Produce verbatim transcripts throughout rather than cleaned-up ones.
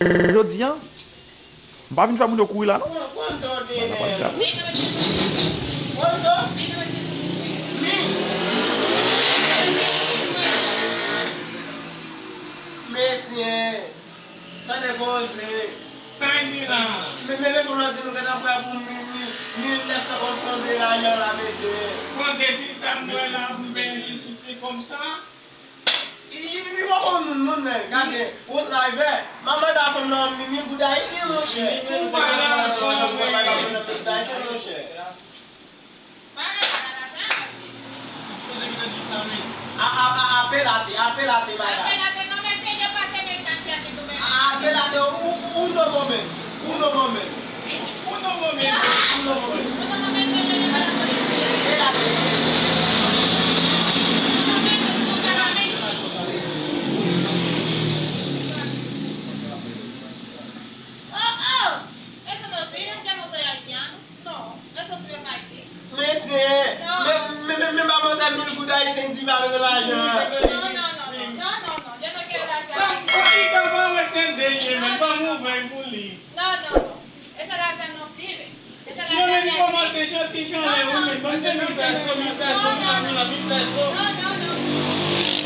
Jodi a, m pa vin fè moun yo kouri la non. Mwen nan pral grave. Mesye, tande koze. Sa e di la? Men, men, men fanm lan di nou gentan prè pou mil, mil, mil nèf san konn konbyen lajan la, mesye. Koze di sa m wè la pou m peye li tout se kòm sa. Li, li, li poko moun, moun, men, gade, Rose la vè. Manman da fanm nan, mi, mil goud ayisyen, monchè. Ou pa la, mil goud ayisyen, monchè. A, a, a, apelate, apelate, madam. Apelate, ou, ou, ou no moment, ou no moment. Ou no moment. Ou no moment. Apelate. Oh, oh! Eso no sirve, yo no soy haitiano. No, eso sirve para aquí. Mesye, men, men, men, men madmwazèl mil goud ayisyen di pa bezwen lajan. No, no, no, no, no, no, no, yo no quiero lajan. Papi, pa wè se de ye, men pa move pou li. No, no, no. Esa lajan no sirve. Esa lajan de aquí. Mwen kòmanse chante chan lè ou men, ban m de mil peso, mil peso, mil peso, mil peso. No, no, no.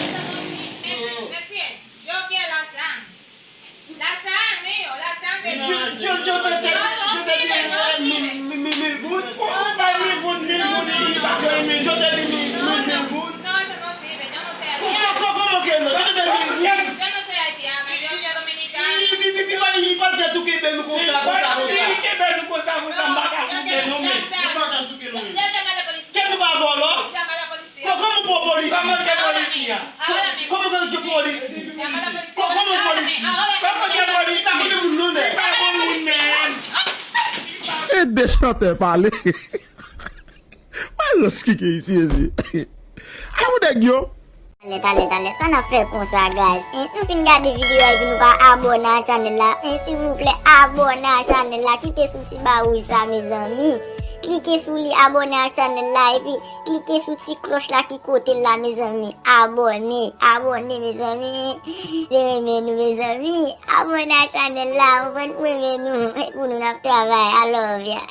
Esa no sirve. Mesye, mesye, yo quiero lajan. Lajan mío, lajan de Dios. Yo, yo, yo te, te, yo te di mil, mil, mil goud. Ou bay mil goud, mil goud, li pa fè mil. Yo te di mil, mil, mil goud. No, eso no sirve, yo no soy haitiano. Kòman ke non? Yo te di mil goud. Yo no soy haitiano, yo soy dominicano. Li, li, li, li pa, li pa te tou kenbe nou konsa, konsa, konsa. Li kenbe nou konsa, konsa, m pa ka souke nou men. Yo pa ka souke nou men. Yo llama a la policía. Kè nou pa vòlò? Llama a la policía. Kò-, kòman pou polis? Kòman ke polis? Kò-, kòman ke polis? Kò-, kòman polis? Kòman ke polis? Sa kote moun nou nèg? Sa kote moun nèg? E de chantè pale. Wè Rose ki gen isi, isi. Ala pou nèg yo. Talè, talè, talè, sa n ap fè konsa, guys? Hein, nou fin gade videyo a epi nou pa abòne a chanèl la. Hein, silvouplè, abòne a chanèl la. Klike sou ti ba wouj sa, mezanmi. Klike sou li, abòne a chanèl la, epi klike sou ti klòch la ki kote l la, mezanmi. Abòne, abòne, mezanmi. Se renmen nou, mezanmi. Abòne a chanèl la, ou konprann, pou renmen nou. E pou nou n ap travay. I love ya.